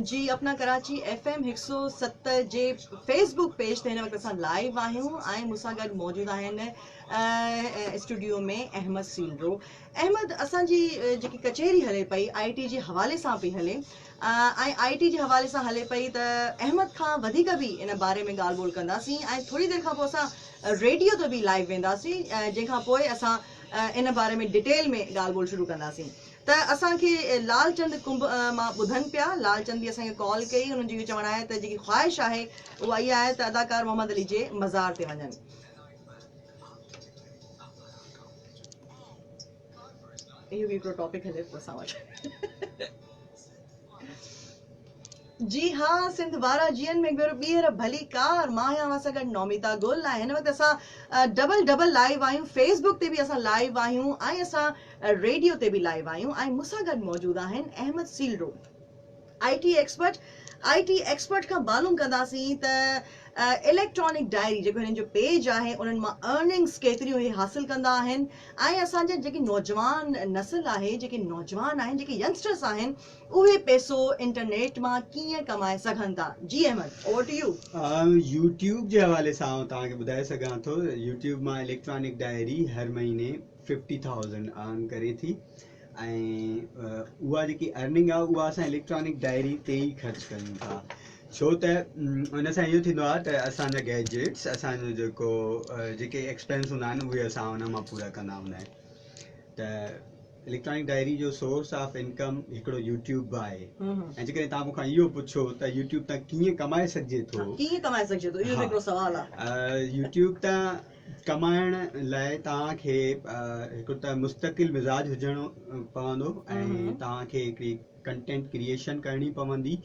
جي اپنا Karachi F M 107 جي فيس بڪ پيج تي هن وقت اسان لائيو آهيون ۽ مون سان گڏ موجود آهن اسٽوڊيو ۾ احمد سيلرو. احمد، اسان جي جيڪي ڪچهري هلي پئي آئي ٽي جي حوالي سان پئي هلي ۽ آئي ٽي جي حوالي سان هلي پئي ته احمد کان وڌيڪ به ان باري ۾ ڳالهه ٻولهه ڪنداسين ۽ ٿوري دير کان پوء اسان ريڊيو تي به لائيو وينداسين جنهن کان پوء اسان ان باري ۾ ڊيٽيل ۾ ڳالهه ٻولهه شروع ڪنداسين. ته اسان کي لال چند ڪنب مان ٻڌن پيا. لال چند به اسان کي ڪال ڪئي. انهن جو اهو چوڻ آهي ته جيڪي خواهش آهي اها اها آهي ته اداڪار محمد علي جي مزار تي وڃن. اهو به هڪڙو ٽاپڪ هلي ٿو اسان وٽ. جي ها سنڌ وارا جيئن ۾ هڪ ڀيرو ٻيهر ڀليڪار. مان آهيان اوهان سان گڏ نوميتا گل ۽ هن وقت اسان ڊبل ڊبل لائيو آهيون. فيس بڪ تي به اسان لائيو آهيون ۽ اسان ريڊيو تي به لائيو آهيون ۽ مون سان گڏ موجود آهن Ahmed Selro I T expert. I T expert کان معلوم ڪنداسين ته اليڪٽرانڪ ڊائري جيڪو هنن جو پيج آهي انهن مان ارننگس ڪيتريون هي حاصل ڪندا آهن ۽ اسان جا جيڪي نوجوان نسل آهي جيڪي نوجوان آهن جيڪي ينگسٽرس آهن اهي پئسو انٽرنيٽ مان ڪيئن ڪمائي سگهن ٿا؟ جي Ahmed over to you. YouTube جي حوالي سان آئون توهان کي ٻڌائي سگهان ٿو يوٽيوب مان اليڪٽرانڪ ڊائري هر مهيني ففٽي ٿائوزنڊ ارن ڪري ٿي ۽ اها جيڪي ارننگ آهي اها اسان اليڪٽرانڪ ڊائري تي ئي خرچ ڪيون ٿا ڇو ته ان سان اهو ٿيندو آهي ته اسان جا گيجيٽس اسان جو جيڪو جيڪي ايڪسپينس هوندا آهن اهي اسان ان مان پورا ڪندا هوندا آهيون ته اليڪٽرانڪ ڊائري جو سورس آف انڪم هڪڙو يوٽيوب به آهي ۽ جيڪڏهن توهان مون کان اهو پڇو ته يوٽيوب تان ڪيئن ڪمائي سگهجي ٿو. ڪيئن ڪمائي سگهجي ٿو اهو به هڪڙو سوال آهي. يوٽيوب تان ڪمائڻ لاء توهان کي هڪ ته مستقل مزاج هجڻو پوندو ۽ توهان کي هڪڙي ڪنٽينٽ ڪريئيشن ڪرڻي پوندي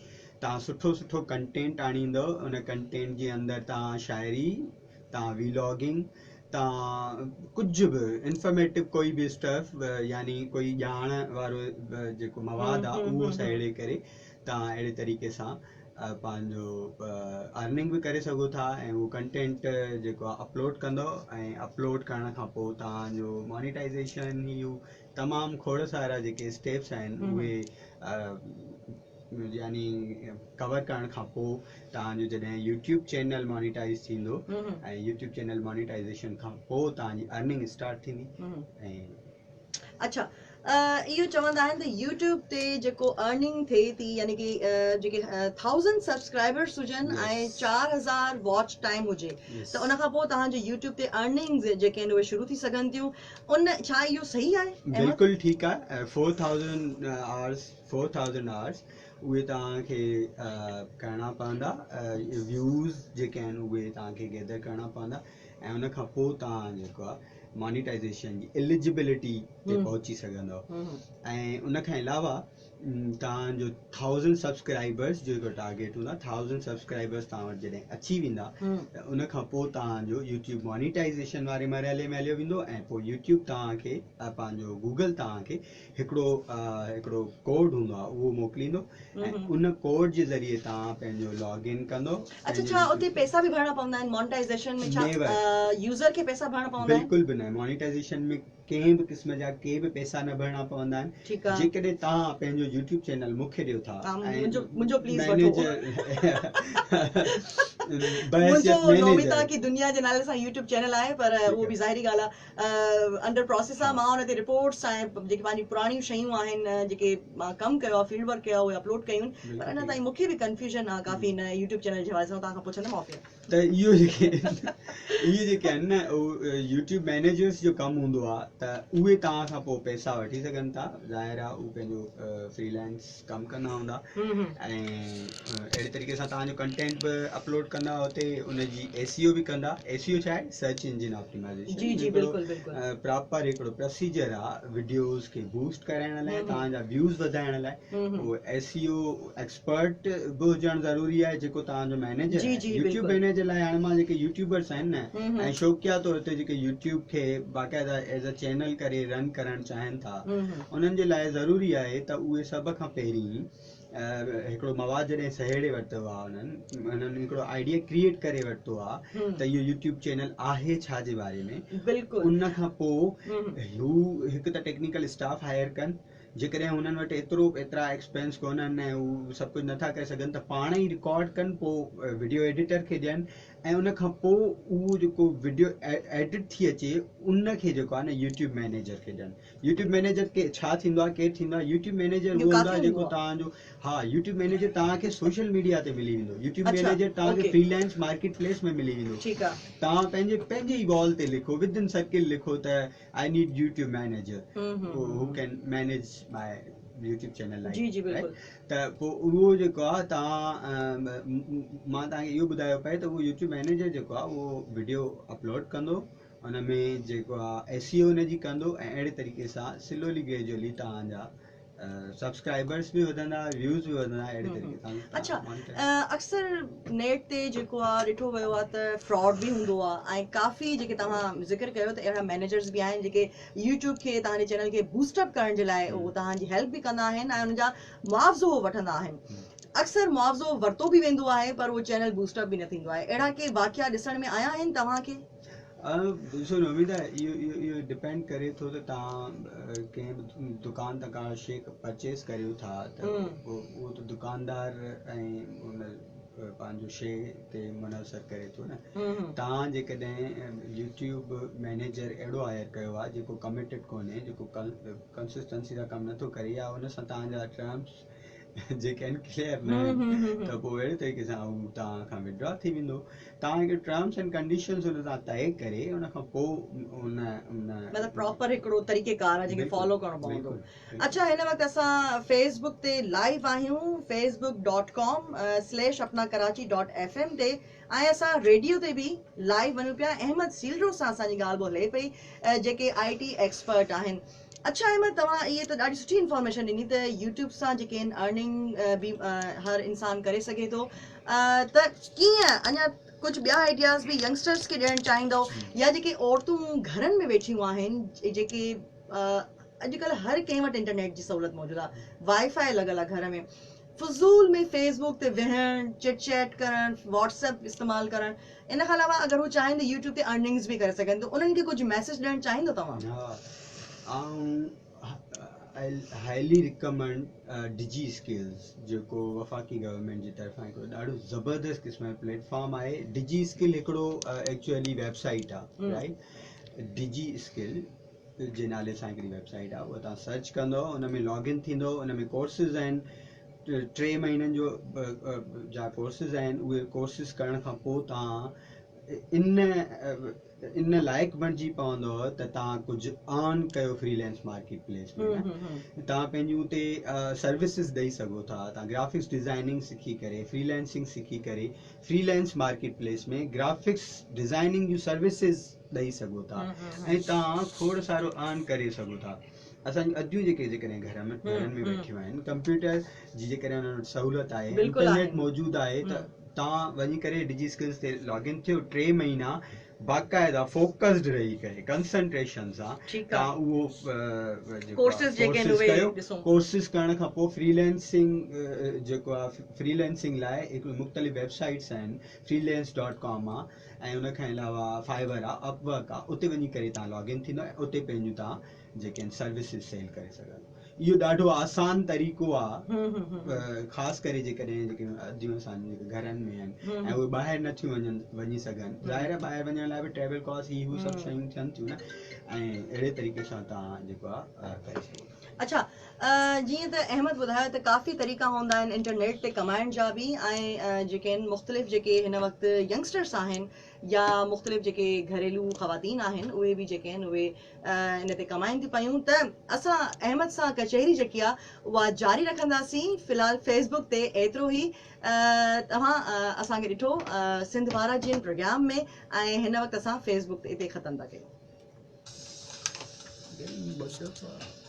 توهان سٺو سٺو ڪنٽينٽ آڻيندو ان ڪنٽينٽ جي اندر توهان شاعري توهان ويلاگنگ تان ڪجهه به انفارميٽو ڪوئي به اسٽف يعني ڪوئي ڄاڻ وارو جيڪو مواد آ اهو سهيڙي ڪري تان اهڙي طريقي سان پنهنجو ارننگ به ڪري سگهو ٿا ۽ اهو ڪنٽينٽ جيڪو آ اپلوڊ ڪندو ۽ اپلوڊ ڪرڻ کان پوء تان جو مانيٽائزيشن هي هو تمام کوڙ سارا جيڪي اسٽيپس آهن اهي يعني ڪور ڪرڻ کان پوء توهان جو جڏهن يوٽيوب چينل مانيٽائز ٿيندو ۽ يوٽيوب چينل مانيٽائزيشن کان پوء توهان جي ارننگ اسٽارٽ ٿيندي ۽ اڇا اهو چوندا آهن ته يوٽيوب تي جيڪو ارننگ ٿئي ٿي يعني ڪي جيڪي ٿائوزنڊ سبسڪرائبرس هجن ۽ 4000 واچ ٽائيم هجي ته ان کان پوء توهان جو يوٽيوب تي ارننگز جيڪي آهن اهي شروع ٿي سگهن ٿيون ان ڇا اهو صحيح آهي؟ بلڪل ٺيڪ آهي 4000 آورس 4000 Hours اهي توهان کي ڪرڻا پوندا ويوز جيڪي آهن اهي توهان کي گيدر ڪرڻا پوندا ۽ ان کان پوء توهان جيڪو آهي مانيٽائزيشن جي اليجبلٽي تي پهچي سگهندو ۽ ان کان علاوه توهان جو ٿائوزنڊ سبسڪرائبرس جو هڪڙو ٽارگيٽ هوندو آهي ٿائوزنڊ سبسڪرائبرس توهان وٽ جڏهن اچي ويندا ته ان کان پوء توهان جو يوٽيوب مانيٽائزيشن واري مرحلي ۾ هليو ويندو ۽ پوء يوٽيوب توهان کي پنهنجو گوگل توهان کي هڪڙو هڪڙو ڪوڊ هوندو آهي اهو موڪليندو ۽ ان ڪوڊ جي ذريعي توهان پنهنجو لاگ ان ڪندو. اڇا ڇا اتي پئسا به ڀرڻا پوندا آهن مونيٽائيزيشن ۾ ڇا يوزر کي پئسا ڀرڻا پوندا آهن؟ بلڪل به نه مونيٽائيزيشن ۾ ڪنهن به قسم جا ڪي به پئسا نه ڀرڻا پوندا آهن جيڪڏهن توهان پنهنجو يوٽيوب چينل مون کي ڏيو ٿا منهنجو پليز وٺو منهنجو نوميتا ڪي دنيا جي نالي سان يوٽيوب چينل آهي پر اهو به ظاهري ڳالهه آهي انڊر پراسيس آ مان ان تي رپورٽس ۽ جيڪي پنهنجي پراڻيون شيون آهن جيڪي مان ڪم ڪيو آ فيلڊ ورڪ ڪيو آ اهي اپلوڊ ڪيون آهن پر اڃا تائين مونکي به ڪنفيوزن آ ڪافي ان يوٽيوب چينل جي حوالي سان توهان کان پڇندم آف ايئر. ته اهو جيڪي اهي جيڪي آهن نه اهو يوٽيوب مينيجرس جو ڪم هوندو آ ته اهي توهان کان پوء پئسا وٺي سگهن ٿا ظاهر آ هو پنهنجو فري لانس ڪم ڪندا هوندا ۽ اهڙي طريقي سان توهان جو ڪنٽينٽ به اپلوڊ ڪندا اتي ان جي ايس سي او به ڪندا. ايس سي او ڇا آهي؟ Search engine optimisation. جي جي بلڪل بلڪل. پراپر هڪڙو پروسيجر آ وڊيوز کي بوسٽ ڪرائڻ لاء توهان جا ويوز وڌائڻ لاء اهو ايس سي او ايڪسپرٽ به هجڻ ضروري آهي جيڪو توهان جو مئنيجر آهي. يوٽيوب مئنيجر لاء هاڻي مان جيڪي يوٽيوبرس آهن نه ۽ شوقيا طور تي جيڪي يوٽيوب کي باقاعده ايز ا چينل ڪري رن ڪرڻ چاهين ٿا انهن جي لاء ضروري آهي ته اهي سڀ کان پهرين هڪڙو مواد جڏهن سهيڙي ورتو آهي انهن انهن هڪڙو آئيڊيا ڪريئيٽ ڪري ورتو آهي ته اهو يوٽيوب چينل آهي ڇا جي باري ۾ بلڪل ان کان پوء هو هڪ ته ٽيڪنيڪل اسٽاف هائر ڪن جيڪڏهن هنن وٽ ايترو ايترا ايڪسپينس ڪونهن ۽ هو سڀ ڪجهه نٿا ڪري سگهن ته پاڻ ئي رڪارڊ ڪن پوء وڊيو ايڊيٽر کي ڏين ۽ ان کان پوء اهو جيڪو وڊيو ايڊٽ ٿي اچي ان کي جيڪو آهي نه يوٽيوب مينيجر کي ڏين. يوٽيوب مينيجر کي ڇا ٿيندو آهي ڪير ٿيندو آهي يوٽيوب مينيجر اهو هوندو آهي جيڪو توهان جو ها يوٽيوب مينيجر توهان کي سوشل ميڊيا تي ملي ويندو يوٽيوب مينيجر توهان کي فري لانس مارڪيٽ پليس ۾ ملي ويندو توهان پنهنجي پنهنجي ئي وال تي لکو ود ان سرڪل لکو ته I need YouTube manager who can manage my YouTube channel like جي جي بلڪل ته پوء اهو جيڪو آهي توهان مان توهان کي اهو ٻڌايو پئي ته اهو يوٽيوب مينيجر جيڪو آهي اهو وڊيو اپلوڊ ڪندو ان ۾ جيڪو آهي ايس سي او ان جي ڪندو ۽ اهڙي طريقي سان سلولي گريجولي توهان جا سبسڪرائبرس به وڌندا ويوز به وڌندا اهڙي طريقي سان اڇا اڪثر نيٽ تي جيڪو آ ڏٺو ويو آ ته فراڊ به هوندو آ ۽ ڪافي جيڪي توهان ذڪر ڪيو ته اهڙا مينيجرز به آهن جيڪي يوٽيوب کي توهان جي چينل کي بوسٽ اپ ڪرڻ جي لاء اهو توهان جي هيلپ به ڪندا آهن ۽ ان جا معاوضو وٺندا آهن اڪثر معاوضو ورتو به ويندو آهي پر اهو چينل بوسٽ اپ به نه ٿيندو آهي اهڙا ڪي واقعا ڏسڻ ۾ آيا آهن توهان کي؟ ڏسو نوميدا اهو اهو اهو ڊپينڊ ڪري ٿو ته توهان ڪنهن به دڪان تان ڪا شيء پرچيز ڪريو ٿا ته اهو ته دڪاندار ۽ ان پنهنجو شيء تي منحصر ڪري ٿو نه توهان جيڪڏهن يوٽيوب مئنيجر اهڙو هائر ڪيو آهي جيڪو ڪميٽيڊ ڪونهي جيڪو ڪنسسٽنسي سان ڪم نٿو ڪري يا ان سان توهان جا ٽرمس جيڪي آهن ڪليئر نه آهن ته پوء اهڙي طريقي سان هو توهان کان وڊرا ٿي ويندو. توهان هڪ ٽرمس اينڊ ڪنڊيشنز ان سان طئي ڪري ان کان پوء ان ان مطلب پراپر هڪڙو طريقي ڪار آهي جنهن کي فالو ڪرڻو پوندو. اڇا هن وقت اسان فيس بڪ تي لائيو آهيون fee book dot com slash Apna Karachi dot F M تي ۽ اسان ريڊيو تي به لائيو وڃون پيا احمد سيلرو سان اسان جي ڳالهه ٻولهه هلي پئي جيڪي آئي ٽي ايڪسپرٽ آهن. اڇا احمد توهان اهي ته ڏاڍي سٺي انفارميشن ڏني ته يوٽيوب سان جيڪي آهن ارننگ به هر انسان ڪري سگهي ٿو ته ڪيئن اڃا ڪجهه ٻيا آئيڊياز به ينگسٽرس کي ڏيڻ چاهيندو يا جيڪي عورتون گهرن ۾ ويٺيون آهن جيڪي اڄڪلهه هر ڪنهن وٽ انٽرنيٽ جي سهولت موجود آهي وائي فائي لڳل آهي گهر ۾ فضول ۾ فيس بڪ تي ويهڻ چٽ چيٽ ڪرڻ واٽس ايپ استعمال ڪرڻ ان کان علاوه اگر هو چاهين ته يوٽيوب تي ارننگز به ڪري سگهن ته انهن کي ڪجهه ميسيج ڏيڻ چاهيندو توهان؟ ها آئون هائلي ريڪمنڊ ڊجي اسڪلز جيڪو وفاقي گورنمينٽ جي طرفان هڪڙو ڏاڍو زبردست قسم جو پليٽ فارم آهي ڊجي اسڪل هڪڙو ايڪچوئلي ويب سائيٽ آهي رائيٽ ڊجي اسڪل جي نالي سان هڪڙي ويب سائيٽ آهي اها توهان سرچ ڪندو ان ۾ لاگ ان ٿيندو ان ۾ ڪورسز آهن ٽي مهينن جو جا ڪورسز آهن اهي ڪورسز ڪرڻ کان پوء توهان ان ان لائق بڻجي پوندو ته توهان ڪجهه ارن ڪيو فري لانس مارڪيٽ پليس ۾ توهان پنهنجون اتي سروسز ڏئي سگهو ٿا توهان گرافڪس ڊزائننگ سکي ڪري فري لانسنگ سکي ڪري free lance market place ۾ graphics designing جون سروسز ڏئي سگهو ٿا ۽ توهان کوڙ سارو ارن ڪري سگهو ٿا. اسان جون اديون جيڪي جيڪڏهن گهر ۾ گهرن ۾ ويٺيون آهن ڪمپيوٽر جي جيڪڏهن انهن وٽ سهولت آهي انٽرنيٽ موجود آهي ته توهان وڃي ڪري ڊجي اسڪلز تي لاگ ان ٿيو ٽي مهينا باقاعده فوڪسڊ رهي ڪري ڪنسنٽريشن سان توهان اهو ڪورسز ڪيو ڪورسز ڪرڻ کان پوء فري لانسنگ جيڪو آهي فري لانسنگ لاء هڪ مختلف ويب سائيٽس آهن فري لانس ڊاٽ ڪام آهي ۽ ان کان علاوه فائيور آ اپ ورڪ آ اتي وڃي ڪري توهان لاگ ان ٿيندو ۽ اتي پنهنجون توهان جيڪي آهن سروسز سيل ڪري سگهندو اهو ڏاڍو آسان طريقو آ خاص ڪري جيڪڏهن جيڪي اديون اسان جون جيڪي گهرن ۾ آهن ۽ اهي ٻاهر نٿيون وڃن وڃي سگهن ظاهر آ ٻاهر وڃڻ لاء به ٽريول ڪاسٽ هي هو سڀ شيون ٿين ٿيون نه ۽ اهڙي طريقي سان توهان جيڪو آ ڪري سگهو ٿا. اڇا جيئن ته احمد ٻڌايو ته ڪافي طريقا هوندا آهن انٽرنيٽ تي ڪمائڻ جا به ۽ جيڪي آهن مختلف جيڪي هن وقت ينگسٽرس آهن يا مختلف جيڪي گهريلو خواتين آهن اهي به جيڪي آهن اهي ان تي ڪمائين ٿيون پيون ته اسان احمد سان ڪچهري جيڪي آهي اها جاري رکنداسين في الحال فيس بڪ تي ايترو ئي توهان اسان کي ڏٺو سنڌ وارا جن پروگرام ۾ ۽ هن وقت اسان فيس بڪ تي اتي ختم ٿا ڪيون. ٻه دفعا.